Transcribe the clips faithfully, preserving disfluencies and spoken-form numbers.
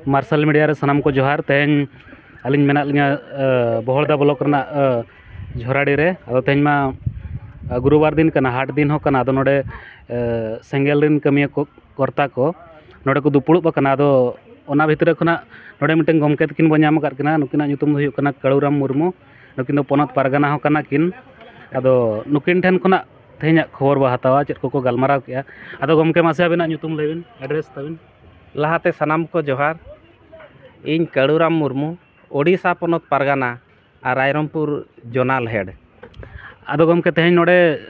ᱢᱟᱨᱥᱟᱞ ᱢᱤᱰᱤᱭᱟ ᱨᱮ ᱥᱟᱱᱟᱢ ᱠᱚ ᱡᱚᱦᱟᱨ᱾ ᱛᱮᱦᱮᱧ ᱟᱹᱞᱤᱧ ᱢᱮᱱᱟᱜ ᱞᱤᱧᱟᱹ ᱵᱚᱦᱚᱲᱫᱟ ᱵᱞᱚᱠ ᱨᱮᱱᱟᱜ ᱡᱷᱚᱨᱟᱰᱤ ᱨᱮ᱾ ᱟᱫᱚ ᱛᱮᱦᱮᱧ ᱢᱟ ᱜᱩᱨᱩᱵᱟᱨ ᱫᱤᱱ ᱠᱟᱱᱟ, ᱦᱟᱴ ᱫᱤᱱ ᱦᱚᱸ ᱠᱟᱱᱟ᱾ ᱟᱫᱚ ᱱᱚᱰᱮ ᱥᱮᱸᱜᱮᱞ ᱨᱮᱱ ᱠᱟᱹᱢᱤᱭᱟᱹ ᱠᱚ, ᱠᱚᱨᱛᱟ ᱠᱚ ᱱᱚᱰᱮ ᱠᱚ ᱫᱩᱯᱩᱲᱩᱵ ᱟᱠᱟᱱᱟ᱾ ᱟᱫᱚ ᱚᱱᱟ ᱵᱷᱤᱛᱨᱤ ᱠᱷᱚᱱᱟᱜ ᱱᱚᱰᱮ ᱢᱤᱫᱴᱮᱱ ᱜᱚᱢᱠᱮ ᱛᱟᱹᱠᱤᱱ ᱵᱚᱱ ᱧᱟᱢ ᱟᱠᱟᱫ ᱠᱤᱱᱟ᱾ ᱱᱩᱠᱤᱱᱟᱜ ᱧᱩᱛᱩᱢ ᱫᱚ ᱦᱩᱭᱩᱜ ᱠᱟᱱᱟ ᱠᱟᱹᱲᱩᱨᱟᱢ ᱢᱩᱨᱢᱩ᱾ ᱱᱩᱠᱤᱱ ᱫᱚ ᱯᱚᱱᱚᱛ ᱯᱟᱨᱜᱟᱱᱟ ᱦᱚᱸ ᱠᱟᱱᱟ ᱠᱤᱱ᱾ ᱟᱫᱚ ᱱᱩᱠᱤᱱ ᱴᱷᱮᱱ ᱠᱷᱚᱱᱟᱜ ᱛᱮᱦᱮᱧᱟᱜ ᱠᱷᱚᱵᱚᱨ ᱵᱚ ᱦᱟᱛᱟᱣᱟ, ᱪᱮᱫ ᱠᱚᱠᱚ ᱜᱟᱞᱢᱟᱨᱟᱣ ᱠᱮᱜᱼᱟ᱾ ᱟᱫᱚ ᱜᱚᱢᱠᱮ, ᱢᱟᱥᱮ ᱟᱹᱵᱤᱱᱟᱜ ᱧᱩᱛᱩᱢ ᱞᱟᱹᱭ ᱵᱤᱱ, ᱮᱰᱨᱮᱥ ᱛᱟᱵᱤᱱ᱾ ᱞᱟᱦᱟᱛᱮ ᱥᱟᱱᱟᱢ ᱠᱚ ᱡᱚᱦᱟᱨ᱾ ᱤᱧ ᱠᱟᱹᱲᱩᱨᱟᱢ ᱢᱩᱨᱢᱩ, ᱳᱰᱤᱥᱟ ᱯᱚᱱᱚᱛ ᱯᱟᱨᱜᱟᱱᱟ ᱟᱨ ᱨᱟᱭᱨᱚᱝᱯᱩᱨ ᱡᱳᱱᱟᱞ ᱦᱮᱰ᱾ ᱟᱫᱚ ᱜᱚᱢᱠᱮ, ᱛᱮᱦᱮᱧ ᱱᱚᱰᱮ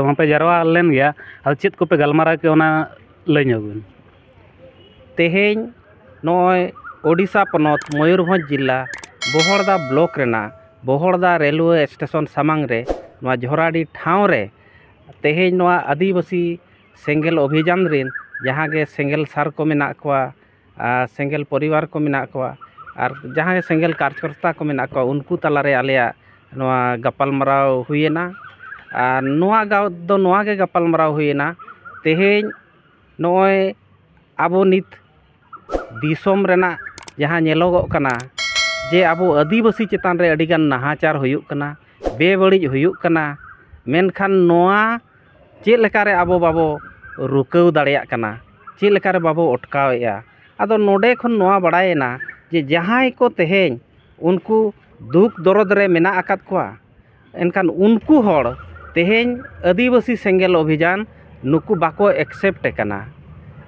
ᱢᱟᱯᱮ ᱡᱟᱨᱣᱟ ᱞᱮᱱ ᱜᱮᱭᱟ, ᱟᱫᱚ ᱪᱮᱫ ᱠᱚᱯᱮ ᱜᱟᱞᱢᱟᱨᱟᱣ ᱠᱮᱜᱼᱟ, ᱚᱱᱟ ᱞᱟᱹᱭ ᱧᱚᱜ ᱵᱤᱱ᱾ ᱛᱮᱦᱮᱧ ᱱᱚᱜᱼᱚᱭ ᱳᱰᱤᱥᱟ ᱯᱚᱱᱚᱛ ᱢᱚᱭᱩᱨᱵᱷᱚᱸᱡᱽ ᱡᱤᱞᱟ ᱵᱚᱦᱚᱲᱫᱟ ᱵᱞᱚᱠ ᱨᱮᱱᱟᱜ ᱵᱚᱦᱚᱲᱫᱟ ᱨᱮᱞᱣᱮ ᱥᱴᱮᱥᱚᱱ ᱥᱟᱢᱟᱝ ᱨᱮ, ᱱᱚᱣᱟ ᱡᱷᱚᱨᱟᱰᱤ ᱴᱷᱟᱶ ᱨᱮ ᱛᱮᱦᱮᱧ ᱱᱚᱣᱟ ᱟᱹᱫᱤᱵᱟᱹᱥᱤ ᱥᱮᱸᱜᱮᱞ ᱚᱵᱷᱤᱡᱟᱱ ᱨᱮᱱ ᱡᱟᱦᱟᱸ ᱜᱮ ᱥᱮᱸᱜᱮᱞ ᱥᱟᱨ ᱠᱚ ᱢᱮᱱᱟᱜ ᱠᱚᱣᱟ, ᱟᱨ ᱥᱮᱸᱜᱮᱞ ᱯᱚᱨᱤᱵᱟᱨ ᱠᱚ ᱢᱮᱱᱟᱜ ᱠᱚᱣᱟ, ᱟᱨ ᱡᱟᱦᱟᱸᱭ ᱥᱮᱸᱜᱮᱞ ᱠᱟᱨᱡᱽᱠᱚᱨᱛᱟ ᱠᱚ ᱢᱮᱱᱟᱜ ᱠᱚᱣᱟ, ᱩᱱᱠᱩ ᱛᱟᱞᱟᱨᱮ ᱟᱞᱮᱭᱟᱜ ᱱᱚᱣᱟ ᱜᱟᱯᱟᱞᱢᱟᱨᱟᱣ ᱦᱩᱭᱮᱱᱟ᱾ ᱟᱨ ᱱᱚᱣᱟ ᱜᱟᱶ ᱫᱚ ᱱᱚᱣᱟ ᱜᱮ ᱜᱟᱯᱟᱞᱢᱟᱨᱟᱣ ᱦᱩᱭᱮᱱᱟ, ᱛᱮᱦᱮᱧ ᱱᱚᱜᱼᱚᱭ ᱟᱵᱚ ᱱᱤᱛ ᱫᱤᱥᱚᱢ ᱨᱮᱱᱟᱜ ᱡᱟᱦᱟᱸ ᱧᱮᱞᱚᱜᱚᱜ ᱠᱟᱱᱟ, ᱡᱮ ᱟᱵᱚ ᱟᱹᱫᱤᱵᱟᱹᱥᱤ ᱪᱮᱛᱟᱱ ᱨᱮ ᱟᱹᱰᱤᱜᱟᱱ ᱱᱟᱦᱟᱪᱟᱨ ᱦᱩᱭᱩᱜ ᱠᱟᱱᱟ, ᱵᱮᱵᱟᱹᱲᱤᱡ ᱦᱩᱭᱩᱜ ᱠᱟᱱᱟ, ᱢᱮᱱᱠᱷᱟᱱ ᱱᱚᱣᱟ ᱪᱮᱫ ᱞᱮᱠᱟᱨᱮ ᱟᱵᱚ ᱵᱟᱵᱚ ᱨᱩᱠᱟᱹᱣ ᱫᱟᱲᱮᱭᱟᱜ ᱠᱟᱱᱟ, ᱪᱮᱫ ᱞᱮᱠᱟᱨᱮ ᱵᱟᱵᱚ ᱚᱴᱠᱟᱣᱮᱫᱼᱟ? ᱟᱫᱚ ᱱᱚᱰᱮ ᱠᱷᱚᱱ ᱱᱚᱣᱟ ᱵᱟᱲᱟᱭᱮᱱᱟ ᱡᱮ ᱡᱟᱦᱟᱸᱭ ᱠᱚ ᱛᱮᱦᱮᱧ ᱩᱱᱠᱩ ᱫᱩᱠ ᱫᱚᱨᱚᱫ ᱨᱮ ᱢᱮᱱᱟᱜ ᱟᱠᱟᱫ ᱠᱚᱣᱟ, ᱮᱱᱠᱷᱟᱱ ᱩᱱᱠᱩ ᱦᱚᱲ ᱛᱮᱦᱮᱧ ᱟᱹᱫᱤᱵᱟᱹᱥᱤ ᱥᱮᱸᱜᱮᱞ ᱚᱵᱷᱤᱡᱟᱱ ᱱᱩᱠᱩ ᱵᱟᱠᱚ ᱮᱠᱥᱮᱯᱴ ᱠᱟᱱᱟ᱾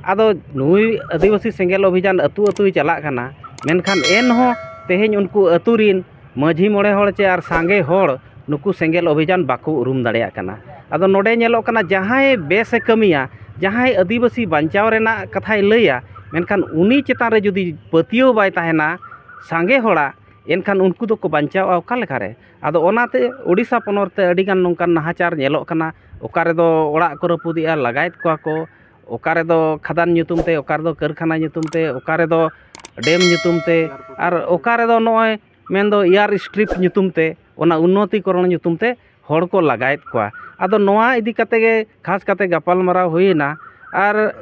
ᱟᱫᱚ ᱱᱩᱭ ᱟᱹᱫᱤᱵᱟᱹᱥᱤ ᱥᱮᱸᱜᱮᱞ ᱚᱵᱷᱤᱡᱟᱱ ᱟᱹᱛᱩ ᱟᱹᱛᱩᱭ ᱪᱟᱞᱟᱜ ᱠᱟᱱᱟ, ᱢᱮᱱᱠᱷᱟᱱ ᱮᱱᱦᱚᱸ ᱛᱮᱦᱮᱧ ᱩᱱᱠᱩ ᱟᱹᱛᱩ ᱨᱤᱱ ᱢᱟᱹᱡᱷᱤ ᱢᱚᱬᱮ ᱦᱚᱲ ᱪᱮ ᱟᱨ ᱥᱟᱸᱜᱮ ᱦᱚᱲ ᱱᱩᱠᱩ ᱥᱮᱸᱜᱮᱞ ᱚᱵᱷᱤᱡᱟᱱ ᱵᱟᱠᱚ ᱩᱨᱩᱢ ᱫᱟᱲᱮᱭᱟᱜ ᱠᱟᱱᱟ᱾ ᱟᱫᱚ ᱱᱚᱰᱮ ᱧᱮᱞᱚᱜ ᱠᱟᱱᱟ, ᱡᱟᱦᱟᱸᱭ ᱵᱮᱥᱮ ᱠᱟᱹᱢᱤᱭᱟ, ᱡᱟᱦᱟᱸᱭ ᱟᱹᱫᱤᱵᱟᱹᱥᱤ ᱵᱟᱧᱪᱟᱣ ᱨᱮᱱᱟᱜ ᱠᱟᱛᱷᱟᱭ ᱞᱟᱹᱭᱟ, ᱢᱮᱱᱠᱷᱟᱱ ᱩᱱᱤ ᱪᱮᱛᱟᱱ ᱨᱮ ᱡᱩᱫᱤ ᱯᱟᱹᱛᱭᱟᱹᱣ ᱵᱟᱭ ᱛᱟᱦᱮᱱᱟ ᱥᱟᱸᱜᱮ ᱦᱚᱲᱟᱜ, ᱮᱱᱠᱷᱟᱱ ᱩᱱᱠᱩ ᱫᱚᱠᱚ ᱵᱟᱧᱪᱟᱣᱜᱼᱟ ᱚᱠᱟ ᱞᱮᱠᱟᱨᱮ? ᱟᱫᱚ ᱚᱱᱟᱛᱮ ᱳᱰᱤᱥᱟ ᱯᱚᱱᱚᱛ ᱨᱮ ᱟᱹᱰᱤᱜᱟᱱ ᱱᱚᱝᱠᱟᱱ ᱱᱟᱦᱟᱪᱟᱨ ᱧᱮᱞᱚᱜ ᱠᱟᱱᱟ᱾ ᱚᱠᱟ ᱨᱮᱫᱚ ᱚᱲᱟᱜ ᱠᱚ ᱨᱟᱹᱯᱩᱫᱮᱜᱼᱟ, ᱞᱟᱜᱟᱭᱮᱫ ᱠᱚᱣᱟ ᱠᱚ, ᱚᱠᱟ ᱨᱮᱫᱚ ᱠᱷᱟᱫᱟᱱ ᱧᱩᱛᱩᱢ ᱛᱮ, ᱚᱠᱟ ᱨᱮᱫᱚ ᱠᱟᱹᱨᱠᱷᱟᱱᱟ ᱧᱩᱛᱩᱢ ᱛᱮ, ᱚᱠᱟ ᱨᱮᱫᱚ ᱰᱮᱢ ᱧᱩᱛᱩᱢ ᱛᱮ, ᱟᱨ ᱚᱠᱟ ᱨᱮᱫᱚ ᱱᱚᱜᱼᱚᱭ ᱢᱮᱱᱫᱚ ᱮᱭᱟᱨ ᱥᱴᱨᱤᱯ ᱧᱩᱛᱩᱢ ᱛᱮ, ᱚᱱᱟ ᱩᱱᱱᱚᱛᱤᱠᱚᱨᱚᱱ ᱧᱩᱛᱩᱢ ᱛᱮ ᱦᱚᱲ ᱠᱚ ᱞᱟᱜᱟᱭᱮᱫ ᱠᱚᱣᱟ᱾ ᱟᱫᱚ ᱱᱚᱣᱟ ᱤᱫᱤ ᱠᱟᱛᱮ ᱜᱮ ᱠᱷᱟᱥ ᱠᱟᱛᱮ ᱜᱟᱯᱟᱞᱢᱟᱨᱟᱣ ᱦᱩᱭᱮᱱᱟ᱾ ᱟᱨ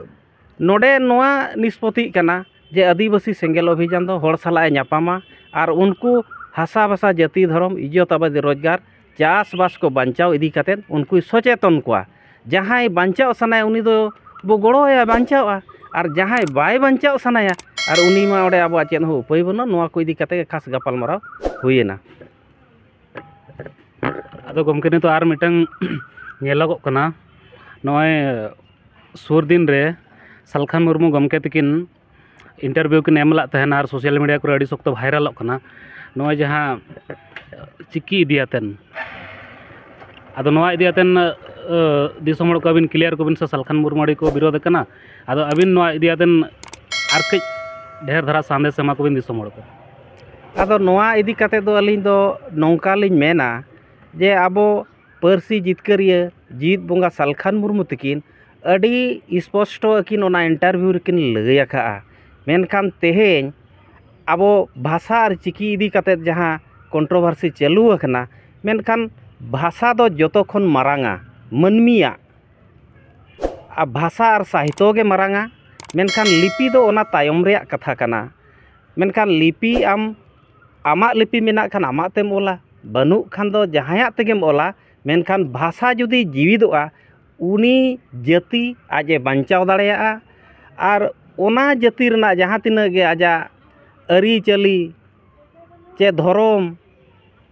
ᱱᱚᱰᱮ ᱱᱚᱣᱟ ᱱᱤᱥᱯᱚᱛᱤᱜ ᱠᱟᱱᱟ ᱡᱮ ᱟᱹᱫᱤᱵᱟᱹᱥᱤ ᱥᱮᱸᱜᱮᱞ ᱚᱵᱷᱤᱡᱟᱱ ᱫᱚ ᱦᱚᱲ ᱥᱟᱞᱟᱜ ᱮ ᱧᱟᱯᱟᱢᱟ ᱟᱨ ᱩᱱᱠᱩ ᱦᱟᱥᱟ ᱵᱷᱟᱥᱟ, ᱡᱟᱹᱛᱤ, ᱫᱷᱚᱨᱚᱢ, ᱤᱡᱽᱡᱚᱛ ᱟᱵᱟᱫᱤ, ᱨᱳᱡᱽᱜᱟᱨ, ᱪᱟᱥᱵᱟᱥ ᱠᱚ ᱵᱟᱧᱪᱟᱣ ᱤᱫᱤ ᱠᱟᱛᱮᱫ ᱩᱱᱠᱩᱭ ᱥᱚᱪᱮᱛᱚᱱ ᱠᱚᱣᱟ᱾ ᱡᱟᱦᱟᱸᱭ ᱵᱟᱧᱪᱟᱣ ᱥᱟᱱᱟᱭᱟ ᱩᱱᱤ ᱫᱚ ᱵᱚ ᱜᱚᱲᱚ ᱟᱭᱟ, ᱵᱟᱧᱪᱟᱣᱼᱟ, ᱟᱨ ᱡᱟᱦᱟᱸᱭ ᱵᱟᱭ ᱵᱟᱧᱪᱟᱣ ᱥᱟᱱᱟᱭᱟ ᱟᱨ ᱩᱱᱤ ᱢᱟ ᱚᱸᱰᱮ ᱟᱵᱚᱣᱟᱜ ᱪᱮᱫ ᱦᱚᱸ ᱩᱯᱟᱹᱭ ᱵᱟᱹᱱᱩᱜᱼᱟ᱾ ᱱᱚᱣᱟ ᱠᱚ ᱤᱫᱤ ᱠᱟᱛᱮᱫ ᱜᱮ ᱠᱷᱟᱥ ᱜᱟᱯᱟᱞᱢᱟᱨᱟᱣ ᱦᱩᱭᱮᱱᱟ᱾ ᱟᱫᱚ ᱜᱚᱢᱠᱮ, ᱱᱤᱛᱚᱜ ᱟᱨ ᱢᱤᱫᱴᱟᱝ ᱧᱮᱞᱚᱜᱚᱜ ᱠᱟᱱᱟ, ᱱᱚᱜᱼᱚᱭ ᱥᱩᱨ ᱫᱤᱱ ᱨᱮ ᱥᱟᱞᱠᱷᱟᱱ ᱢᱩᱨᱢᱩ ᱜᱚᱢᱠᱮ ᱛᱟᱹᱠᱤᱱ ᱤᱱᱴᱟᱨᱵᱷᱤᱭᱩ ᱠᱤᱱ ᱮᱢ ᱞᱮᱫ ᱛᱟᱦᱮᱱᱟ ᱟᱨ ᱥᱳᱥᱟᱞ ᱢᱤᱰᱤᱭᱟ ᱠᱚᱨᱮ ᱟᱹᱰᱤ ᱥᱚᱠᱛᱚ ᱵᱷᱟᱭᱨᱟᱞᱚᱜ ᱠᱟᱱᱟ, ᱱᱚᱜᱼᱚᱭ ᱡᱟᱦᱟᱸ ᱪᱤᱠᱤ ᱤᱫᱤᱭᱟᱛᱮᱱ᱾ ᱟᱫᱚ ᱱᱚᱣᱟ ᱤᱫᱤᱭᱟᱛᱮᱱ, ᱟᱹ, ᱫᱤᱥᱚᱢ ᱦᱚᱲ ᱠᱚ ᱟᱹᱵᱤᱱ ᱠᱞᱤᱭᱟᱨ ᱠᱚᱵᱤᱱ ᱥᱮ ᱥᱟᱞᱠᱷᱟᱱ ᱢᱩᱨᱢᱩ ᱟᱹᱰᱤ ᱠᱚ ᱵᱤᱨᱳᱫᱷ ᱠᱟᱱᱟ᱾ ᱟᱫᱚ ᱟᱹᱵᱤᱱ ᱱᱚᱣᱟ ᱤᱫᱤᱭᱟᱛᱮᱱ ᱟᱨ ᱠᱟᱹᱡ ᱰᱷᱮᱨ ᱫᱷᱟᱨᱟ ᱥᱟᱸᱫᱮᱥ ᱮᱢᱟ ᱠᱚᱵᱤᱱ ᱫᱤᱥᱚᱢ ᱦᱚᱲ ᱠᱚ᱾ ᱟᱫᱚ ᱱᱚᱣᱟ ᱤᱫᱤ ᱠᱟᱛᱮ ᱫᱚ ᱟᱹᱞᱤᱧ ᱫᱚ ᱱᱚᱝᱠᱟ ᱞᱤᱧ ᱢᱮᱱᱟ ᱡᱮ ᱟᱵᱚ ᱯᱟᱹᱨᱥᱤ ᱡᱤᱛᱠᱟᱹᱨᱤᱭᱟᱹ ᱡᱤᱣᱤᱫ ᱵᱚᱸᱜᱟ ᱥᱟᱞᱠᱷᱟᱱ ᱢᱩᱨᱢᱩ ᱛᱟᱹᱠᱤᱱ ᱟᱹᱰᱤ ᱥᱯᱚᱥᱴᱚ ᱟᱹᱠᱤᱱ ᱚᱱᱟ ᱤᱱᱴᱟᱨᱵᱷᱤᱭᱩ ᱨᱮᱠᱤᱱ ᱞᱟᱹᱭ ᱟᱠᱟᱫᱼᱟ᱾ ᱢᱮᱱᱠᱷᱟᱱ ᱛᱮᱦᱮᱧ ᱟᱵᱚ ᱵᱷᱟᱥᱟ ᱟᱨ ᱪᱤᱠᱤ ᱤᱫᱤ ᱠᱟᱛᱮᱫ ᱡᱟᱦᱟᱸ ᱠᱚᱱᱴᱨᱳᱵᱷᱟᱨᱥᱤ ᱪᱟᱹᱞᱩ ᱟᱠᱟᱱᱟ, ᱢᱮᱱᱠᱷᱟᱱ ᱵᱷᱟᱥᱟ ᱫᱚ ᱡᱚᱛᱚ ᱠᱷᱚᱱ ᱢᱟᱨᱟᱝᱟ, ᱢᱟᱹᱱᱢᱤᱭᱟᱜ᱾ ᱟᱨ ᱵᱷᱟᱥᱟ ᱟᱨ ᱥᱟᱦᱤᱛᱚ ᱜᱮ ᱢᱟᱨᱟᱝᱟ, ᱢᱮᱱᱠᱷᱟᱱ ᱞᱤᱯᱤ ᱫᱚ ᱚᱱᱟ ᱛᱟᱭᱚᱢ ᱨᱮᱭᱟᱜ ᱠᱟᱛᱷᱟ ᱠᱟᱱᱟ᱾ ᱢᱮᱱᱠᱷᱟᱱ ᱞᱤᱯᱤ ᱟᱢ, ᱟᱢᱟᱜ ᱞᱤᱯᱤ ᱢᱮᱱᱟᱜ ᱠᱷᱟᱱ ᱟᱢᱟᱜ ᱛᱮᱢ ᱚᱞᱟ, ᱵᱟᱹᱱᱩᱜ ᱠᱷᱟᱱ ᱫᱚ ᱡᱟᱦᱟᱸᱭᱟᱜ ᱛᱮᱜᱮᱢ ᱚᱞᱟ, ᱢᱮᱱᱠᱷᱟᱱ ᱵᱷᱟᱥᱟ ᱡᱩᱫᱤ ᱡᱤᱣᱤᱫᱚᱜᱼᱟ, ᱩᱱᱤ ᱡᱟᱹᱛᱤ ᱟᱡ ᱮ ᱵᱟᱧᱪᱟᱣ ᱫᱟᱲᱮᱭᱟᱜᱼᱟ᱾ ᱟᱨ ᱚᱱᱟ ᱡᱟᱹᱛᱤ ᱨᱮᱱᱟᱜ ᱡᱟᱦᱟᱸ ᱛᱤᱱᱟᱹᱜ ᱜᱮ ᱟᱡᱟᱜ ᱟᱹᱨᱤᱪᱟᱹᱞᱤ ᱪᱮ ᱫᱷᱚᱨᱚᱢ,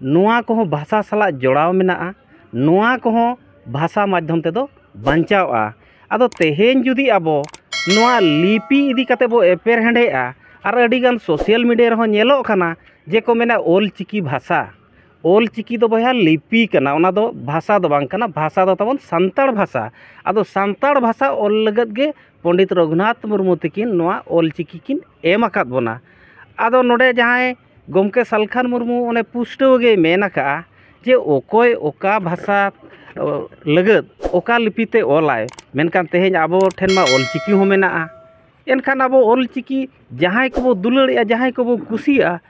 ᱱᱚᱣᱟ ᱠᱚᱦᱚᱸ ᱵᱷᱟᱥᱟ ᱥᱟᱞᱟᱜ ᱡᱚᱲᱟᱣ ᱢᱮᱱᱟᱜᱼᱟ᱾ ᱱᱚᱣᱟ ᱠᱚᱦᱚᱸ ᱵᱷᱟᱥᱟ ᱢᱟᱫᱽᱫᱷᱚᱢ ᱛᱮᱫᱚ ᱵᱟᱧᱪᱟᱣᱜᱼᱟ᱾ ᱟᱫᱚ ᱛᱮᱦᱮᱧ ᱡᱩᱫᱤ ᱟᱵᱚ ᱱᱚᱣᱟ ᱞᱤᱯᱤ ᱤᱫᱤ ᱠᱟᱛᱮ ᱵᱚ ᱮᱯᱮᱨ ᱦᱮᱸᱰᱮᱡᱼᱟ, ᱟᱨ ᱟᱹᱰᱤᱜᱟᱱ ᱥᱳᱥᱟᱞ ᱢᱤᱰᱤᱭᱟ ᱨᱮᱦᱚᱸ ᱧᱮᱞᱚᱜ ᱠᱟᱱᱟ ᱡᱮ ᱠᱚ ᱢᱮᱱᱟ ᱚᱞ ᱪᱤᱠᱤ ᱵᱷᱟᱥᱟ, ᱚᱞ ᱪᱤᱠᱤ ᱫᱚ ᱵᱚᱭᱦᱟ ᱞᱤᱯᱤ ᱠᱟᱱᱟ, ᱚᱱᱟ ᱫᱚ ᱵᱷᱟᱥᱟ ᱫᱚ ᱵᱟᱝ ᱠᱟᱱᱟ᱾ ᱵᱷᱟᱥᱟ ᱫᱚ ᱛᱟᱵᱚᱱ ᱥᱟᱱᱛᱟᱲ ᱵᱷᱟᱥᱟ᱾ ᱟᱫᱚ ᱥᱟᱱᱛᱟᱲ ᱵᱷᱟᱥᱟ ᱚᱞ ᱞᱟᱹᱜᱤᱫ ᱜᱮ ᱯᱚᱸᱰᱤᱛ ᱨᱚᱜᱷᱩᱱᱟᱛᱷ ᱢᱩᱨᱢᱩ ᱛᱟᱹᱠᱤᱱ ᱱᱚᱣᱟ ᱚᱞ ᱪᱤᱠᱤ ᱠᱤᱱ ᱮᱢ ᱟᱠᱟᱫ ᱵᱚᱱᱟ᱾ ᱟᱫᱚ ᱱᱚᱰᱮ ᱡᱟᱦᱟᱸᱭ ᱜᱚᱢᱠᱮ ᱥᱟᱞᱠᱷᱟᱱ ᱢᱩᱨᱢᱩ ᱚᱱᱮ ᱯᱩᱥᱴᱟᱹᱣ ᱜᱮᱭ ᱢᱮᱱ ᱟᱠᱟᱫᱼᱟ ᱡᱮ ᱚᱠᱚᱭ ᱚᱠᱟ ᱵᱷᱟᱥᱟ, ᱚ, ᱞᱟᱹᱜᱤᱫ ᱚᱠᱟ ᱞᱤᱯᱤ ᱛᱮ ᱚᱞᱟᱭ, ᱢᱮᱱᱠᱷᱟᱱ ᱛᱮᱦᱮᱧ ᱟᱵᱚ ᱴᱷᱮᱱ ᱢᱟ ᱚᱞ ᱪᱤᱠᱤ ᱦᱚᱸ ᱢᱮᱱᱟᱜᱼᱟ᱾ ᱮᱱᱠᱷᱟᱱ ᱟᱵᱚ ᱚᱞ ᱪᱤᱠᱤ ᱡᱟᱦᱟᱸᱭ ᱠᱚᱵᱚ ᱫᱩᱞᱟᱹᱲᱮᱜᱼᱟ, ᱡᱟᱦᱟᱸᱭ ᱠᱚᱵᱚ ᱠᱩᱥᱤᱭᱟᱜᱼᱟ,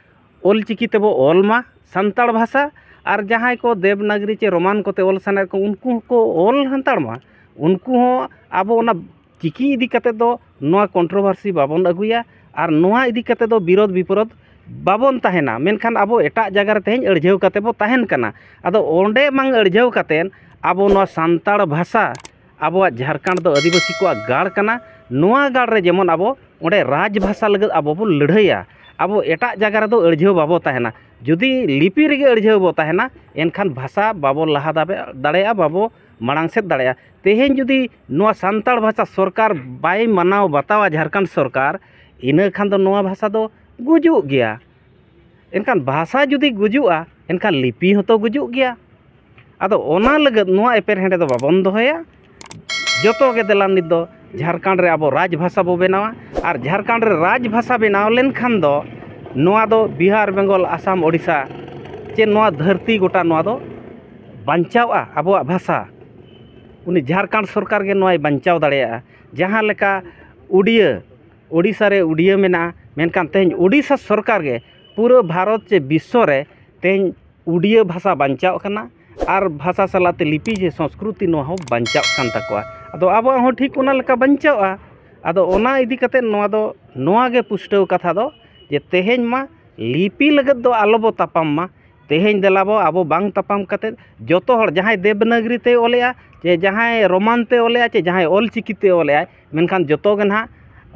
ᱚᱞ ᱪᱤᱠᱤ ᱛᱮᱵᱚ ᱚᱞ ᱢᱟ ᱥᱟᱱᱛᱟᱲ ᱵᱷᱟᱥᱟ, ᱟᱨ ᱡᱟᱦᱟᱸᱭ ᱠᱚ ᱫᱮᱵᱽᱱᱟᱜᱽᱨᱤ ᱪᱮ ᱨᱳᱢᱟᱱ ᱠᱚᱛᱮ ᱚᱞ ᱥᱟᱱᱟᱭᱮᱫ ᱠᱚ, ᱩᱱᱠᱩ ᱦᱚᱸᱠᱚ ᱚᱞ ᱦᱟᱛᱟᱲ ᱢᱟ᱾ ᱩᱱᱠᱩ ᱦᱚᱸ ᱟᱵᱚ ᱚᱱᱟ ᱪᱤᱠᱤ ᱤᱫᱤ ᱠᱟᱛᱮ ᱫᱚ ᱱᱚᱣᱟ ᱠᱚᱱᱴᱨᱳᱵᱷᱟᱨᱥᱤ ᱵᱟᱵᱚᱱ ᱟᱹᱜᱩᱭᱟ᱾ ᱟᱨ ᱱᱚᱣᱟ ᱤᱫᱤ ᱠᱟᱛᱮ ᱫᱚ ᱵᱤᱨᱳᱫᱷ ᱵᱤᱯᱚᱨᱚᱫᱷ ᱵᱟᱵᱚᱱ ᱛᱟᱦᱮᱱᱟ᱾ ᱢᱮᱱᱠᱷᱟᱱ ᱟᱵᱚ ᱮᱴᱟᱜ ᱡᱟᱭᱜᱟ ᱨᱮ ᱛᱮᱦᱮᱧ ᱟᱹᱲᱡᱷᱟᱹᱣ ᱠᱟᱛᱮ ᱵᱚ ᱛᱟᱦᱮᱱ ᱠᱟᱱᱟ᱾ ᱟᱫᱚ ᱚᱸᱰᱮ ᱵᱟᱝ ᱟᱹᱲᱡᱷᱟᱹᱣ ᱠᱟᱛᱮ ᱟᱵᱚ ᱱᱚᱣᱟ ᱥᱟᱱᱛᱟᱲ ᱵᱷᱟᱥᱟ, ᱟᱵᱚᱣᱟᱜ ᱡᱷᱟᱲᱠᱷᱚᱸᱰ ᱫᱚ ᱟᱹᱫᱤᱵᱟᱹᱥᱤ ᱠᱚᱣᱟᱜ ᱜᱟᱲ ᱠᱟᱱᱟ, ᱱᱚᱣᱟ ᱜᱟᱲ ᱨᱮ ᱡᱮᱢᱚᱱ ᱟᱵᱚ ᱚᱸᱰᱮ ᱨᱟᱡᱽ ᱵᱷᱟᱥᱟ ᱞᱟᱹᱜᱤᱫ ᱟᱵᱚ ᱵᱚᱱ ᱞᱟᱹᱲᱦᱟᱹᱭᱟ᱾ ᱟᱵᱚ ᱮᱴᱟᱜ ᱡᱟᱭᱜᱟ ᱨᱮᱫᱚ ᱟᱹᱲᱡᱷᱟᱹᱣ ᱵᱟᱵᱚ ᱛᱟᱦᱮᱱᱟ᱾ ᱡᱩᱫᱤ ᱞᱤᱯᱤ ᱨᱮᱜᱮ ᱟᱹᱲᱡᱷᱟᱹᱣ ᱵᱚ ᱛᱟᱦᱮᱱᱟ, ᱮᱱᱠᱷᱟᱱ ᱵᱷᱟᱥᱟ ᱵᱟᱵᱚ ᱞᱟᱦᱟ ᱫᱟᱵᱮ-, ᱫᱟᱲᱮᱭᱟᱜᱼᱟ, ᱵᱟᱵᱚ ᱢᱟᱲᱟᱝ ᱥᱮᱫ ᱫᱟᱲᱮᱭᱟᱜᱼᱟ᱾ ᱛᱮᱦᱮᱧ ᱡᱩᱫᱤ ᱱᱚᱣᱟ ᱥᱟᱱᱛᱟᱲ ᱵᱷᱟᱥᱟ ᱥᱚᱨᱠᱟᱨ ᱵᱟᱭ ᱢᱟᱱᱟᱣ ᱵᱟᱛᱟᱣᱟ ᱡᱷᱟᱲᱠᱷᱚᱸᱰ ᱥᱚᱨᱠᱟᱨ, ᱤᱱᱟᱹ ᱠᱷᱟᱱ ᱫᱚ ᱱᱚᱣᱟ ᱵᱷᱟᱥᱟ ᱫᱚ ᱜᱩᱡᱩᱜ ᱜᱮᱭᱟ᱾ ᱮᱱᱠᱷᱟᱱ ᱵᱷᱟᱥᱟ ᱡᱩᱫᱤ ᱜᱩᱡᱩᱜᱼᱟ, ᱮᱱᱠᱷᱟᱱ ᱞᱤᱯᱤ ᱦᱚᱸᱛᱚ ᱜᱩᱡᱩᱜ ᱜᱮᱭᱟ᱾ ᱟᱫᱚ ᱚᱱᱟ ᱞᱟᱹᱜᱤᱫ ᱱᱚᱣᱟ ᱮᱯᱮᱨᱦᱮᱸᱰᱮ ᱫᱚ ᱵᱟᱵᱚᱱ ᱫᱚᱦᱚᱭᱟ᱾ ᱡᱚᱛᱚ ᱜᱮ ᱫᱮᱞᱟ ᱱᱤᱛ ᱫᱚ ᱡᱷᱟᱲᱠᱷᱚᱸᱰ ᱨᱮ ᱟᱵᱚ ᱨᱟᱡᱽ ᱵᱷᱟᱥᱟ ᱵᱚ ᱵᱮᱱᱟᱣᱟ᱾ ᱟᱨ ᱡᱷᱟᱲᱠᱷᱚᱸᱰ ᱨᱮ ᱨᱟᱡᱽ ᱵᱷᱟᱥᱟ ᱵᱮᱱᱟᱣ ᱞᱮᱱᱠᱷᱟᱱ ᱫᱚ ᱱᱚᱣᱟ ᱫᱚ ᱵᱤᱦᱟᱨ, ᱵᱮᱝᱜᱚᱞ, ᱟᱥᱟᱢ, ᱳᱰᱤᱥᱟ ᱪᱮ ᱱᱚᱣᱟ ᱫᱷᱟᱹᱨᱛᱤ ᱜᱚᱴᱟ ᱱᱚᱣᱟ ᱫᱚ ᱵᱟᱧᱪᱟᱣᱼᱟ ᱟᱵᱚᱣᱟᱜ ᱵᱷᱟᱥᱟ᱾ ᱩᱱᱤ ᱡᱷᱟᱲᱠᱷᱚᱸᱰ ᱥᱚᱨᱠᱟᱨ ᱜᱮ ᱱᱚᱣᱟᱭ ᱵᱟᱧᱪᱟᱣ ᱫᱟᱲᱮᱭᱟᱜᱼᱟ᱾ ᱡᱟᱦᱟᱸ ᱞᱮᱠᱟ ᱩᱰᱤᱭᱟᱹ, ᱳᱰᱤᱥᱟ ᱨᱮ ᱩᱰᱤᱭᱟᱹ ᱢᱮᱱᱟᱜᱼᱟ, ᱢᱮᱱᱠᱷᱟᱱ ᱛᱮᱦᱮᱧ ᱳᱰᱤᱥᱟ ᱥᱚᱨᱠᱟᱨ ᱜᱮ ᱯᱩᱨᱟᱹ ᱵᱷᱟᱨᱚᱛ ᱪᱮ ᱵᱤᱥᱥᱚ ᱨᱮ ᱛᱮᱦᱮᱧ ᱩᱰᱤᱭᱟᱹ ᱵᱷᱟᱥᱟ ᱵᱟᱧᱪᱟᱜ ᱠᱟᱱᱟ᱾ ᱟᱨ ᱵᱷᱟᱥᱟ ᱥᱟᱞᱟᱜ ᱛᱮ ᱞᱤᱯᱤ ᱡᱮ ᱥᱚᱝᱥᱠᱨᱩᱛᱤ, ᱱᱚᱣᱟ ᱦᱚᱸ ᱵᱟᱧᱪᱟᱜ ᱠᱟᱱ ᱛᱟᱠᱚᱣᱟ᱾ ᱟᱫᱚ ᱟᱵᱚᱣᱟᱜ ᱦᱚᱸ ᱴᱷᱤᱠ ᱚᱱᱟ ᱞᱮᱠᱟ ᱵᱟᱧᱪᱟᱜᱼᱟ᱾ ᱟᱫᱚ ᱚᱱᱟ ᱤᱫᱤ ᱠᱟᱛᱮ ᱱᱚᱣᱟ ᱫᱚ, ᱱᱚᱣᱟ ᱜᱮ ᱯᱩᱥᱴᱟᱹᱣ ᱠᱟᱛᱷᱟ ᱫᱚ, ᱡᱮ ᱛᱮᱦᱮᱧ ᱢᱟ ᱞᱤᱯᱤ ᱞᱟᱹᱜᱤᱫ ᱫᱚ ᱟᱞᱚ ᱵᱚ ᱛᱟᱯᱟᱢ ᱢᱟ᱾ ᱛᱮᱦᱮᱧ ᱫᱮᱞᱟ ᱵᱚ ᱟᱵᱚ ᱵᱟᱝ ᱛᱟᱯᱟᱢ ᱠᱟᱛᱮ ᱡᱚᱛᱚ ᱦᱚᱲ, ᱡᱟᱦᱟᱸᱭ ᱫᱮᱵᱽᱱᱟᱜᱽᱨᱤ ᱛᱮ ᱚᱞᱮᱜᱼᱟ, ᱪᱮ ᱡᱟᱦᱟᱸᱭ ᱨᱳᱢᱟᱱ ᱛᱮ ᱚᱞᱮᱜᱼᱟ, ᱪᱮ ᱡᱟᱦᱟᱸᱭ ᱚᱞ ᱪᱤᱠᱤ ᱛᱮ ᱚᱞᱮᱜᱼᱟᱭ, ᱢᱮᱱᱠᱷᱟᱱ ᱡᱚᱛᱚ ᱜᱮ ᱱᱟᱦᱟᱜ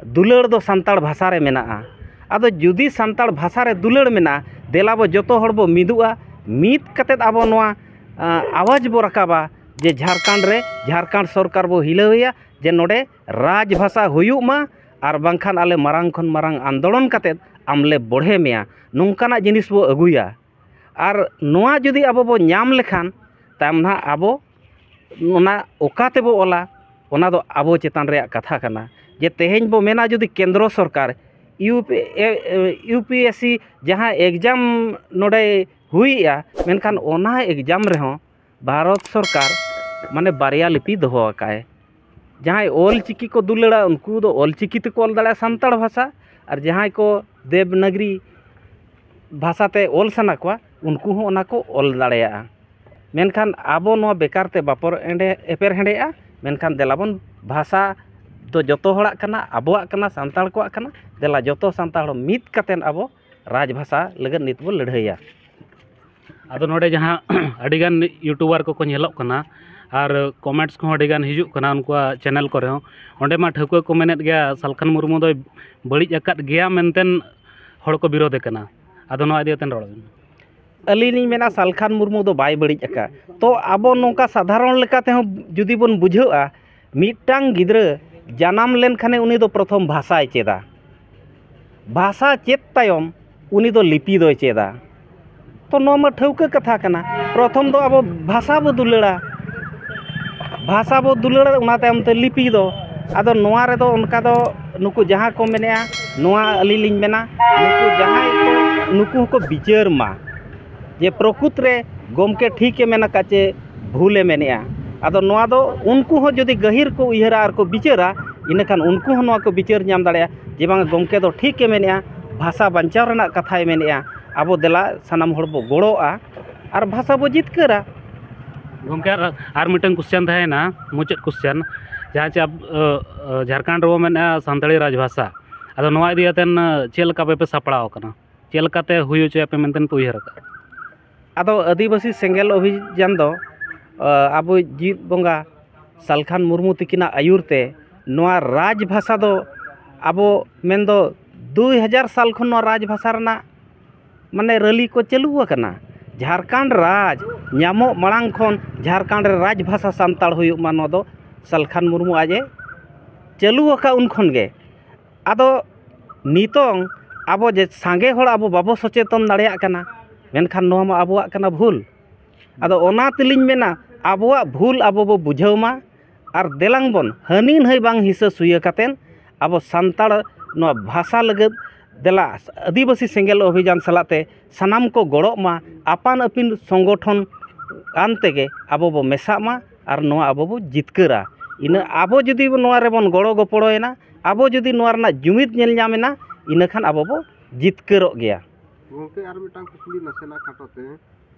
ᱫᱩᱞᱟᱹᱲ ᱫᱚ ᱥᱟᱱᱛᱟᱲ ᱵᱷᱟᱥᱟ ᱨᱮ ᱢᱮᱱᱟᱜᱼᱟ᱾ ᱟᱫᱚ ᱡᱩᱫᱤ ᱥᱟᱱᱛᱟᱲ ᱵᱷᱟᱥᱟ ᱨᱮ ᱫᱩᱞᱟᱹᱲ ᱢᱮᱱᱟᱜᱼᱟ, ᱫᱮᱞᱟ ᱵᱚ ᱡᱚᱛᱚ ᱦᱚᱲ ᱵᱚ ᱢᱤᱫᱚᱜᱼᱟ, ᱢᱤᱫ ᱠᱟᱛᱮᱫ ᱟᱵᱚ ᱱᱚᱣᱟ, ᱟ, ᱟᱣᱟᱡᱽ ᱵᱚ ᱨᱟᱠᱟᱵᱟ ᱡᱮ ᱡᱷᱟᱲᱠᱷᱚᱸᱰ ᱨᱮ, ᱡᱷᱟᱲᱠᱷᱚᱸᱰ ᱥᱚᱨᱠᱟᱨ ᱵᱚ ᱦᱤᱞᱟᱹᱣᱮᱭᱟ ᱡᱮ ᱱᱚᱰᱮ ᱨᱟᱡᱽ ᱵᱷᱟᱥᱟ ᱦᱩᱭᱩᱜ ᱢᱟ, ᱟᱨ ᱵᱟᱝᱠᱷᱟᱱ ᱟᱞᱮ ᱢᱟᱨᱟᱝ ᱠᱷᱚᱱ ᱢᱟᱨᱟᱝ ᱟᱱᱫᱳᱞᱚᱱ ᱠᱟᱛᱮᱫ ᱟᱢ ᱞᱮ ᱵᱚᱲᱦᱮ ᱢᱮᱭᱟ, ᱱᱚᱝᱠᱟᱱᱟᱜ ᱡᱤᱱᱤᱥ ᱵᱚ ᱟᱹᱜᱩᱭᱟ᱾ ᱟᱨ ᱱᱚᱣᱟ ᱡᱩᱫᱤ ᱟᱵᱚ ᱵᱚ ᱧᱟᱢ ᱞᱮᱠᱷᱟᱱ, ᱛᱟᱭᱚᱢ ᱱᱟᱦᱟᱜ ᱟᱵᱚ ᱚᱱᱟ ᱚᱠᱟ ᱛᱮᱵᱚ ᱚᱞᱟ, ᱚᱱᱟ ᱫᱚ ᱟᱵᱚ ᱪᱮᱛᱟᱱ ᱨᱮᱭᱟᱜ ᱠᱟᱛᱷᱟ ᱠᱟᱱᱟ᱾ ᱡᱮ ᱛᱮᱦᱮᱧ ᱵᱚ ᱢᱮᱱᱟ ᱡᱩᱫᱤ ᱠᱮᱱᱫᱨᱚ ᱥᱚᱨᱠᱟᱨ ᱤᱭᱩ ᱯᱤ, ᱮ, ᱮ, ᱤᱭᱩ ᱯᱤ ᱮᱥ ᱥᱤ ᱡᱟᱦᱟᱸ ᱮᱠᱡᱟᱢ ᱱᱚᱰᱮ ᱦᱩᱭᱮᱜᱼᱟ, ᱢᱮᱱᱠᱷᱟᱱ ᱚᱱᱟ ᱮᱠᱡᱟᱢ ᱨᱮᱦᱚᱸ ᱵᱷᱟᱨᱚᱛ ᱥᱚᱨᱠᱟᱨ ᱢᱟᱱᱮ ᱵᱟᱨᱭᱟ ᱞᱤᱯᱤ ᱫᱚᱦᱚ ᱟᱠᱟᱫᱼᱟᱭ᱾ ᱡᱟᱦᱟᱸᱭ ᱚᱞ ᱪᱤᱠᱤ ᱠᱚ ᱫᱩᱞᱟᱹᱲᱟ, ᱩᱱᱠᱩ ᱫᱚ ᱚᱞ ᱪᱤᱠᱤ ᱛᱮᱠᱚ ᱚᱞ ᱫᱟᱲᱮᱭᱟᱜᱼᱟ ᱥᱟᱱᱛᱟᱲ ᱵᱷᱟᱥᱟ, ᱟᱨ ᱡᱟᱦᱟᱸᱭ ᱠᱚ ᱫᱮᱵᱽᱱᱟᱜᱽᱨᱤ ᱵᱷᱟᱥᱟ ᱛᱮ ᱚᱞ ᱥᱟᱱᱟ ᱠᱚᱣᱟ, ᱩᱱᱠᱩ ᱦᱚᱸ ᱚᱱᱟ ᱠᱚ ᱚᱞ ᱫᱟᱲᱮᱭᱟᱜᱼᱟ᱾ ᱢᱮᱱᱠᱷᱟᱱ ᱟᱵᱚ ᱱᱚᱣᱟ ᱵᱮᱠᱟᱨ ᱛᱮ ᱵᱟᱵᱚ ᱮᱸᱰᱮ ᱮᱯᱮᱨ ᱦᱮᱸᱰᱮᱜᱼᱟ᱾ ᱢᱮᱱᱠᱷᱟᱱ ᱫᱮᱞᱟ ᱵᱚᱱ ᱵᱷᱟᱥᱟ ᱫᱚ ᱡᱚᱛᱚ ᱦᱚᱲᱟᱜ ᱠᱟᱱᱟ, ᱟᱵᱚᱣᱟᱜ ᱠᱟᱱᱟ, ᱥᱟᱱᱛᱟᱲ ᱠᱚᱣᱟᱜ ᱠᱟᱱᱟ᱾ ᱫᱮᱞᱟ ᱡᱚᱛᱚ ᱥᱟᱱᱛᱟᱲ ᱦᱚᱲ ᱢᱤᱫ ᱠᱟᱛᱮᱫ ᱟᱵᱚ ᱨᱟᱡᱽ ᱵᱷᱟᱥᱟ ᱞᱟᱹᱜᱤᱫ ᱱᱤᱛ ᱵᱚ ᱞᱟᱹᱲᱦᱟᱹᱭᱟ᱾ ᱟᱫᱚ ᱱᱚᱰᱮ ᱡᱟᱦᱟᱸ ᱟᱹᱰᱤᱜᱟᱱ YouTuber ᱠᱚᱠᱚ ᱧᱮᱞᱚᱜ ᱠᱟᱱᱟ ᱟᱨ comments ᱠᱚᱦᱚᱸ ᱟᱹᱰᱤᱜᱟᱱ ᱦᱤᱡᱩᱜ ᱠᱟᱱᱟ ᱩᱱᱠᱩᱣᱟᱜ channel ᱠᱚᱨᱮ ᱦᱚᱸ, ᱚᱸᱰᱮ ᱢᱟ ᱴᱷᱟᱹᱣᱠᱟᱹ ᱠᱚ ᱢᱮᱱᱮᱫ ᱜᱮᱭᱟ ᱥᱟᱞᱠᱷᱟᱱ ᱢᱩᱨᱢᱩ ᱫᱚᱭ ᱵᱟᱹᱲᱤᱡ ᱟᱠᱟᱫ ᱜᱮᱭᱟ ᱢᱮᱱᱛᱮ ᱦᱚᱲ ᱠᱚ ᱵᱤᱨᱳᱫᱮ ᱠᱟᱱᱟ᱾ ᱟᱫᱚ ᱱᱚᱣᱟ ᱤᱫᱤ ᱠᱟᱛᱮ ᱨᱚᱲ ᱵᱮᱱ᱾ ᱟᱹᱞᱤᱧ ᱞᱤᱧ ᱢᱮᱱᱟ ᱥᱟᱞᱠᱷᱟᱱ ᱢᱩᱨᱢᱩ ᱫᱚ ᱵᱟᱭ ᱵᱟᱹᱲᱤᱡ ᱟᱠᱟᱫ᱾ ᱛᱚ ᱟᱵᱚ ᱱᱚᱝᱠᱟ ᱥᱟᱫᱷᱟᱨᱚᱱ ᱞᱮᱠᱟ ᱛᱮᱦᱚᱸ ᱡᱩᱫᱤ ᱵᱚᱱ ᱵᱩᱡᱷᱟᱹᱣᱟ, ᱢᱤᱫᱴᱟᱝ ᱜᱤᱫᱽᱨᱟᱹ ᱡᱟᱱᱟᱢ ᱞᱮᱱᱠᱷᱟᱱᱮ ᱩᱱᱤ ᱫᱚ ᱯᱨᱚᱛᱷᱚᱢ ᱵᱷᱟᱥᱟᱭ ᱪᱮᱫᱟ, ᱵᱷᱟᱥᱟ ᱪᱮᱫ ᱛᱟᱭᱚᱢ ᱩᱱᱤ ᱫᱚ ᱞᱤᱯᱤ ᱫᱚᱭ ᱪᱮᱫᱟ᱾ ᱛᱚ ᱱᱚᱣᱟ ᱢᱟ ᱴᱷᱟᱹᱣᱠᱟᱹ ᱠᱟᱛᱷᱟ ᱠᱟᱱᱟ, ᱯᱨᱚᱛᱷᱚᱢ ᱫᱚ ᱟᱵᱚ ᱵᱷᱟᱥᱟ ᱵᱚ ᱫᱩᱞᱟᱹᱲᱟ, ᱵᱷᱟᱥᱟ ᱵᱚ ᱫᱩᱞᱟᱹᱲᱟ, ᱚᱱᱟ ᱛᱟᱭᱚᱢ ᱛᱮ ᱞᱤᱯᱤ ᱫᱚ᱾ ᱟᱫᱚ ᱱᱚᱣᱟ ᱨᱮᱫᱚ ᱚᱱᱠᱟ ᱫᱚ ᱱᱩᱠᱩ ᱡᱟᱦᱟᱸ ᱠᱚ ᱢᱮᱱᱮᱜᱼᱟ, ᱱᱚᱣᱟ ᱟᱹᱞᱤᱧ ᱞᱤᱧ ᱢᱮᱱᱟ, ᱱᱩᱠᱩ ᱡᱟᱦᱟᱸᱭ ᱠᱚ, ᱱᱩᱠᱩ ᱦᱚᱸᱠᱚ ᱵᱤᱪᱟᱹᱨ ᱢᱟ ᱡᱮ ᱯᱨᱚᱠᱩᱛ ᱨᱮ ᱜᱚᱢᱠᱮ ᱴᱷᱤᱠᱮ ᱢᱮᱱ ᱟᱠᱟᱫ ᱪᱮ ᱵᱷᱩᱞᱮ ᱢᱮᱱᱮᱜᱼᱟ᱾ ᱟᱫᱚ ᱱᱚᱣᱟ ᱫᱚ ᱩᱱᱠᱩ ᱦᱚᱸ ᱡᱩᱫᱤ ᱜᱟᱹᱦᱤᱨ ᱠᱚ ᱩᱭᱦᱟᱹᱨᱟ ᱟᱨ ᱠᱚ ᱵᱤᱪᱟᱹᱨᱟ, ᱤᱱᱟᱹᱠᱷᱟᱱ ᱩᱱᱠᱩ ᱦᱚᱸ ᱱᱚᱣᱟ ᱠᱚ ᱵᱤᱪᱟᱹᱨ ᱧᱟᱢ ᱫᱟᱲᱮᱭᱟᱜᱼᱟ ᱡᱮ ᱵᱟᱝ, ᱜᱚᱢᱠᱮ ᱫᱚ ᱴᱷᱤᱠᱮ ᱢᱮᱱᱮᱜᱼᱟ, ᱵᱷᱟᱥᱟ ᱵᱟᱧᱪᱟᱣ ᱨᱮᱱᱟᱜ ᱠᱟᱛᱷᱟᱭ ᱢᱮᱱᱮᱜᱼᱟ᱾ ᱟᱵᱚ ᱫᱮᱞᱟ ᱥᱟᱱᱟᱢ ᱦᱚᱲ ᱵᱚ ᱜᱚᱲᱚᱜᱼᱟ ᱟᱨ ᱵᱷᱟᱥᱟ ᱵᱚ ᱡᱤᱛᱠᱟᱹᱨᱟ᱾ ᱜᱚᱢᱠᱮ, ᱟᱨ, ᱟᱨ ᱢᱤᱫᱴᱟᱝ question ᱛᱟᱦᱮᱸᱭᱮᱱᱟ, ᱢᱩᱪᱟᱹᱫ question, ᱡᱟᱦᱟᱸ ᱪᱮ ᱟᱵ-, ᱟᱹ, ᱟᱹ, ᱡᱷᱟᱲᱠᱷᱚᱸᱰ ᱨᱮᱵᱚ ᱢᱮᱱᱮᱜᱼᱟ ᱥᱟᱱᱛᱟᱲᱤ ᱨᱟᱡᱽ ᱵᱷᱟᱥᱟ, ᱟᱫᱚ ᱱᱚᱣᱟ ᱤᱫᱤ ᱠᱟᱛᱮ, ᱟᱹ, ᱪᱮᱫ ᱞᱮᱠᱟ ᱯᱮ, ᱯᱮ ᱥᱟᱯᱲᱟᱣ ᱟᱠᱟᱱᱟ? ᱪᱮᱫ ᱞᱮᱠᱟᱛᱮ ᱦᱩᱭ ᱦᱚᱪᱚᱭᱟᱯᱮ ᱢᱮᱱᱛᱮ ᱯᱮ ᱩᱭᱦᱟᱹᱨ ᱟᱠᱟᱫᱼᱟ? ᱟᱫᱚ ᱟᱹᱫᱤᱵᱟᱹᱥᱤ ᱥᱮᱸᱜᱮᱞ ᱚᱵᱷᱤᱡᱟᱱ ᱫᱚ, ᱟᱹ, ᱟᱵᱚᱭᱤᱡ ᱡᱤᱣᱤᱫ ᱵᱚᱸᱜᱟ ᱥᱟᱞᱠᱷᱟᱱ ᱢᱩᱨᱢᱩ ᱛᱤᱠᱤᱱᱟᱜ ᱟᱹᱭᱩᱨ ᱛᱮ ᱱᱚᱣᱟ ᱨᱟᱡᱽ ᱵᱷᱟᱥᱟ ᱫᱚ ᱟᱵᱚ ᱢᱮᱱᱫᱚ ᱫᱩᱭ ᱦᱟᱡᱟᱨ ᱥᱟᱞ ᱠᱷᱚᱱ ᱱᱚᱣᱟ ᱨᱟᱡᱽ ᱵᱷᱟᱥᱟ ᱨᱮᱱᱟᱜ ᱢᱟᱱᱮ ᱨᱟᱹᱞᱤ ᱠᱚ ᱪᱟᱹᱞᱩ ᱟᱠᱟᱱᱟ᱾ ᱡᱷᱟᱲᱠᱷᱚᱸᱰ ᱨᱟᱡᱽ ᱧᱟᱢᱚᱜ ᱢᱟᱲᱟᱝ ᱠᱷᱚᱱ ᱡᱷᱟᱲᱠᱷᱚᱸᱰ ᱨᱮ ᱨᱟᱡᱽ ᱵᱷᱟᱥᱟ ᱥᱟᱱᱛᱟᱲ ᱦᱩᱭᱩᱜ ᱢᱟ, ᱱᱚᱣᱟ ᱫᱚ ᱥᱟᱞᱠᱷᱟᱱ ᱢᱩᱨᱢᱩ ᱟᱡ ᱮ ᱪᱟᱹᱞᱩ ᱟᱠᱟᱫ ᱩᱱ ᱠᱷᱚᱱ ᱜᱮ᱾ ᱟᱫᱚ ᱱᱤᱛᱚᱝ ᱟᱵᱚ ᱡᱮ ᱥᱟᱸᱜᱮ ᱦᱚᱲ ᱟᱵᱚ ᱵᱟᱵᱚ ᱥᱚᱪᱮᱛᱚᱱ ᱫᱟᱲᱮᱭᱟᱜ ᱠᱟᱱᱟ, ᱢᱮᱱᱠᱷᱟᱱ ᱱᱚᱣᱟ ᱢᱟ ᱟᱵᱚᱣᱟᱜ ᱠᱟᱱᱟ ᱵᱷᱩᱞ᱾ ᱟᱫᱚ ᱚᱱᱟ ᱛᱮᱞᱤᱧ ᱢᱮᱱᱟ, ᱟᱵᱚᱣᱟᱜ ᱵᱷᱩᱞ ᱟᱵᱚ ᱵᱚ ᱵᱩᱡᱷᱟᱹᱣ ᱢᱟ ᱟᱨ ᱫᱮᱞᱟᱝ ᱵᱚᱱ ᱦᱟᱹᱱᱤ ᱱᱟᱹᱭ ᱵᱟᱝ ᱦᱤᱥᱟᱹ ᱥᱩᱭᱟᱹ ᱠᱟᱛᱮᱱ ᱟᱵᱚ ᱥᱟᱱᱛᱟᱲ ᱱᱚᱣᱟ ᱵᱷᱟᱥᱟ ᱞᱟᱹᱜᱤᱫ ᱫᱮᱞᱟ ᱟᱹᱫᱤᱵᱟᱹᱥᱤ ᱥᱮᱸᱜᱮᱞ ᱚᱵᱷᱤᱡᱟᱱ ᱥᱟᱞᱟᱜ ᱛᱮ ᱥᱟᱱᱟᱢ ᱠᱚ ᱜᱚᱲᱚᱜ ᱢᱟ, ᱟᱯᱟᱱ ᱟᱹᱯᱤᱱ ᱥᱚᱝᱜᱚᱴᱷᱚᱱ ᱟᱱ ᱛᱮᱜᱮ ᱟᱵᱚ ᱵᱚ ᱢᱮᱥᱟᱜ ᱢᱟ ᱟᱨ ᱱᱚᱣᱟ ᱟᱵᱚ ᱵᱚ ᱡᱤᱛᱠᱟᱹᱨᱟ᱾ ᱤᱱᱟᱹ ᱟᱵᱚ ᱡᱩᱫᱤ ᱱᱚᱣᱟ ᱨᱮᱵᱚᱱ ᱜᱚᱲᱚ ᱜᱚᱯᱚᱲᱚᱭᱮᱱᱟ, ᱟᱵᱚ ᱡᱩᱫᱤ ᱱᱚᱣᱟ ᱨᱮᱱᱟᱜ ᱡᱩᱢᱤᱫ ᱧᱮᱞ ᱧᱟᱢᱮᱱᱟ, ᱤᱱᱟᱹᱠᱷᱟᱱ ᱟᱵᱚ ᱵᱚ ᱡᱤᱛᱠᱟᱹᱨᱚᱜ ᱜᱮᱭᱟ᱾ ᱜᱚᱢᱠᱮ, ᱟᱨ ᱢᱤᱫᱴᱟᱝ ᱠᱩᱠᱞᱤ ᱱᱟᱥᱮᱱᱟᱜ ᱠᱷᱟᱴᱚ ᱛᱮ,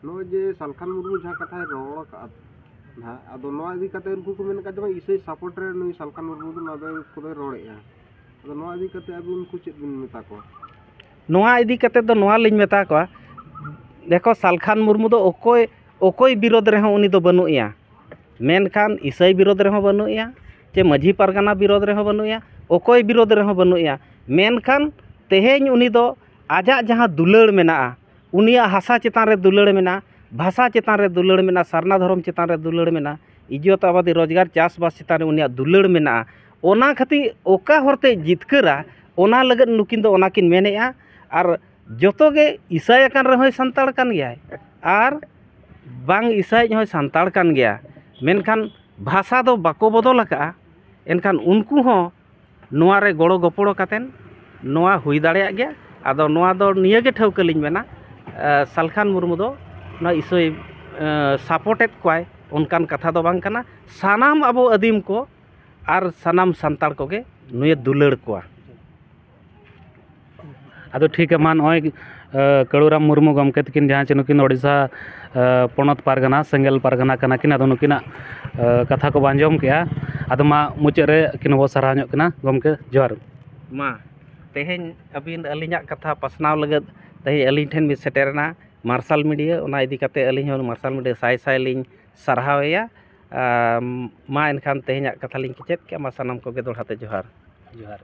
ᱱᱚᱜᱼᱚᱭ ᱡᱮ ᱥᱟᱞᱠᱷᱟᱱ ᱢᱩᱨᱢᱩ ᱡᱟᱦᱟᱸ ᱠᱟᱛᱷᱟᱭ ᱨᱚᱲ ᱟᱠᱟᱫ, ᱦᱟᱸᱜ᱾ ᱟᱫᱚ ᱱᱚᱣᱟ ᱤᱫᱤ ᱠᱟᱛᱮ ᱩᱱᱠᱩ ᱠᱚ ᱢᱮᱱ ᱠᱟᱫ ᱡᱮ ᱤᱥᱟᱹᱭ ᱥᱟᱯᱳᱨᱴ ᱨᱮ ᱱᱩᱭ ᱥᱟᱞᱠᱷᱟᱱ ᱢᱩᱨᱢᱩ ᱫᱚ ᱱᱚᱣᱟ ᱫᱚ ᱠᱚᱫᱚᱭ ᱨᱚᱲᱮᱫᱼᱟ᱾ ᱟᱫᱚ ᱱᱚᱣᱟ ᱤᱫᱤ ᱠᱟᱛᱮ ᱟᱹᱵᱤᱱ ᱩᱱᱠᱩ ᱪᱮᱫ ᱵᱤᱱ ᱢᱮᱛᱟ ᱠᱚᱣᱟ? ᱱᱚᱣᱟ ᱤᱫᱤ ᱠᱟᱛᱮ ᱫᱚ ᱱᱚᱣᱟ ᱞᱤᱧ ᱢᱮᱛᱟ ᱠᱚᱣᱟ, ᱫᱮᱠᱷᱚ, ᱥᱟᱞᱠᱷᱟᱱ ᱢᱩᱨᱢᱩ ᱫᱚ ᱚᱠᱚᱭ, ᱚᱠᱚᱭ ᱵᱤᱨᱳᱫᱷ ᱨᱮᱦᱚᱸ ᱩᱱᱤ ᱫᱚ ᱵᱟᱹᱱᱩᱜ ᱮᱭᱟ, ᱢᱮᱱᱠᱷᱟᱱ ᱤᱥᱟᱹᱭ ᱵᱤᱨᱳᱫᱷ ᱨᱮᱦᱚᱸ ᱵᱟᱹᱱᱩᱜ ᱮᱭᱟ, ᱪᱮ ᱢᱟᱹᱡᱷᱤ ᱯᱟᱨᱜᱟᱱᱟ ᱵᱤᱨᱳᱫᱷ ᱨᱮᱦᱚᱸ ᱵᱟᱹᱱᱩᱜ ᱮᱭᱟ, ᱚᱠᱚᱭ ᱵᱤᱨᱳᱫᱷ ᱨᱮᱦᱚᱸ ᱵᱟᱹᱱᱩᱜ ᱮᱭᱟ, ᱢᱮᱱᱠᱷᱟᱱ ᱛᱮᱦᱮᱧ ᱩᱱᱤ ᱫᱚ ᱟᱡᱟᱜ ᱡᱟᱦᱟᱸ ᱫᱩᱞᱟᱹᱲ ᱢᱮᱱᱟᱜᱼᱟ, ᱩᱱᱤᱭᱟᱜ ᱦᱟᱥᱟ ᱪᱮᱛᱟᱱ ᱨᱮ ᱫᱩᱞᱟᱹᱲ ᱢᱮᱱᱟᱜᱼᱟ, ᱵᱷᱟᱥᱟ ᱪᱮᱛᱟᱱ ᱨᱮ ᱫᱩᱞᱟᱹᱲ ᱢᱮᱱᱟᱜᱼᱟ, ᱥᱟᱨᱱᱟ ᱫᱷᱚᱨᱚᱢ ᱪᱮᱛᱟᱱ ᱨᱮ ᱫᱩᱞᱟᱹᱲ ᱢᱮᱱᱟᱜᱼᱟ, ᱤᱡᱽᱡᱚᱛ ᱟᱵᱟᱫᱤ ᱨᱳᱡᱽᱜᱟᱨ ᱪᱟᱥᱵᱟᱥ ᱪᱮᱛᱟᱱ ᱨᱮ ᱩᱱᱤᱭᱟᱜ ᱫᱩᱞᱟᱹᱲ ᱢᱮᱱᱟᱜᱼᱟ᱾ ᱚᱱᱟ ᱠᱷᱟᱹᱛᱤᱨ ᱚᱠᱟ ᱦᱚᱨᱛᱮ ᱡᱤᱛᱠᱟᱹᱨᱟ, ᱚᱱᱟ ᱞᱟᱹᱜᱤᱫ ᱱᱩᱠᱤᱱ ᱫᱚ ᱚᱱᱟ ᱠᱤᱱ ᱢᱮᱱᱮᱫᱼᱟ᱾ ᱟᱨ ᱡᱚᱛᱚ ᱜᱮ ᱤᱥᱟᱹᱭ ᱟᱠᱟᱱ ᱨᱮᱦᱚᱸᱭ ᱥᱟᱱᱛᱟᱲ ᱠᱟᱱ ᱜᱮᱭᱟᱭ, ᱟᱨ ᱵᱟᱝ ᱤᱥᱟᱹᱭᱤᱡ ᱦᱚᱸᱭ ᱥᱟᱱᱛᱟᱲ ᱠᱟᱱ ᱜᱮᱭᱟ, ᱢᱮᱱᱠᱷᱟᱱ ᱵᱷᱟᱥᱟ ᱫᱚ ᱵᱟᱠᱚ ᱵᱚᱫᱚᱞ ᱟᱠᱟᱫᱼᱟ᱾ ᱮᱱᱠᱷᱟᱱ ᱩᱱᱠᱩ ᱦᱚᱸ ᱱᱚᱣᱟ ᱨᱮ ᱜᱚᱲᱚ ᱜᱚᱯᱚᱲᱚ ᱠᱟᱛᱮᱱ ᱱᱚᱣᱟ ᱦᱩᱭ ᱫᱟᱲᱮᱭᱟᱜ ᱜᱮᱭᱟ᱾ ᱟᱫᱚ ᱱᱚᱣᱟ ᱫᱚ ᱱᱤᱭᱟᱹ ᱜᱮ ᱴᱷᱟᱹᱣᱠᱟᱹ ᱞᱤᱧ ᱢᱮᱱᱟ, ᱮ, ᱥᱟᱞᱠᱷᱟᱱ ᱢᱩᱨᱢᱩ ᱫᱚ ᱱᱚᱣᱟ ᱤᱥᱟᱹᱭ, ᱮ, ᱥᱟᱯᱳᱨᱴᱮᱫ ᱠᱚᱣᱟᱭ, ᱚᱱᱠᱟᱱ ᱠᱟᱛᱷᱟ ᱫᱚ ᱵᱟᱝ ᱠᱟᱱᱟ᱾ ᱥᱟᱱᱟᱢ ᱟᱵᱚ ᱟᱹᱫᱤᱢ ᱠᱚ ᱟᱨ ᱥᱟᱱᱟᱢ ᱥᱟᱱᱛᱟᱲ ᱠᱚᱜᱮ ᱱᱩᱭᱮ ᱫᱩᱞᱟᱹᱲ ᱠᱚᱣᱟ᱾ ᱟᱫᱚ ᱴᱷᱤᱠ ᱜᱮᱭᱟ, ᱢᱟ ᱱᱚᱜᱼᱚᱭ, ᱮ, ᱠᱟᱹᱲᱩᱨᱟᱢ ᱢᱩᱨᱢᱩ ᱜᱚᱢᱠᱮ ᱛᱟᱹᱠᱤᱱ, ᱡᱟᱦᱟᱸ ᱪᱮ ᱱᱩᱠᱤᱱ ᱳᱰᱤᱥᱟ, ᱮ, ᱯᱚᱱᱚᱛ ᱯᱟᱨᱜᱟᱱᱟ, ᱥᱮᱸᱜᱮᱞ ᱯᱟᱨᱜᱟᱱᱟ ᱠᱟᱱᱟ ᱠᱤᱱ, ᱟᱫᱚ ᱱᱩᱠᱤᱱᱟᱜ, ᱮ, ᱠᱟᱛᱷᱟ ᱠᱚᱵᱚ ᱟᱸᱡᱚᱢ ᱠᱮᱜᱼᱟ᱾ ᱟᱫᱚ ᱢᱟ ᱢᱩᱪᱟᱹᱫ ᱨᱮ ᱟᱹᱠᱤᱱ ᱦᱚᱸᱵᱚ ᱥᱟᱨᱦᱟᱣ ᱧᱚᱜ ᱠᱤᱱᱟ᱾ ᱜᱚᱢᱠᱮ, ᱡᱚᱦᱟᱨ᱾ ᱢᱟ, ᱛᱮᱦᱮᱧ ᱟᱹᱵᱤᱱ ᱟᱹᱞᱤᱧᱟᱜ ᱠᱟᱛᱷᱟ ᱯᱟᱥᱱᱟᱣ ᱞᱟᱹᱜᱤᱫ ᱛᱮᱦᱮᱧ ᱟᱹᱞᱤᱧ ᱴᱷᱮᱱ ᱵᱤᱱ ᱥᱮᱴᱮᱨᱮᱱᱟ, ᱢᱟᱨᱥᱟᱞ ᱢᱤᱰᱤᱭᱟ, ᱚᱱᱟ ᱤᱫᱤ ᱠᱟᱛᱮ ᱟᱹᱞᱤᱧ ᱦᱚᱸ ᱢᱟᱨᱥᱟᱞ ᱢᱤᱰᱤᱭᱟ ᱥᱟᱭ ᱥᱟᱭ ᱞᱤᱧ ᱥᱟᱨᱦᱟᱣᱮᱭᱟ᱾ ᱟᱢ, ᱢᱟ ᱮᱱᱠᱷᱟᱱ ᱛᱮᱦᱮᱧᱟᱜ ᱠᱟᱛᱷᱟ ᱞᱤᱧ ᱠᱮᱪᱮᱫ ᱠᱮᱜᱼᱟ᱾ ᱢᱟ ᱥᱟᱱᱟᱢ ᱠᱚᱜᱮ ᱫᱚᱦᱲᱟ ᱛᱮ ᱡᱚᱦᱟᱨ᱾ ᱡᱚᱦᱟᱨ᱾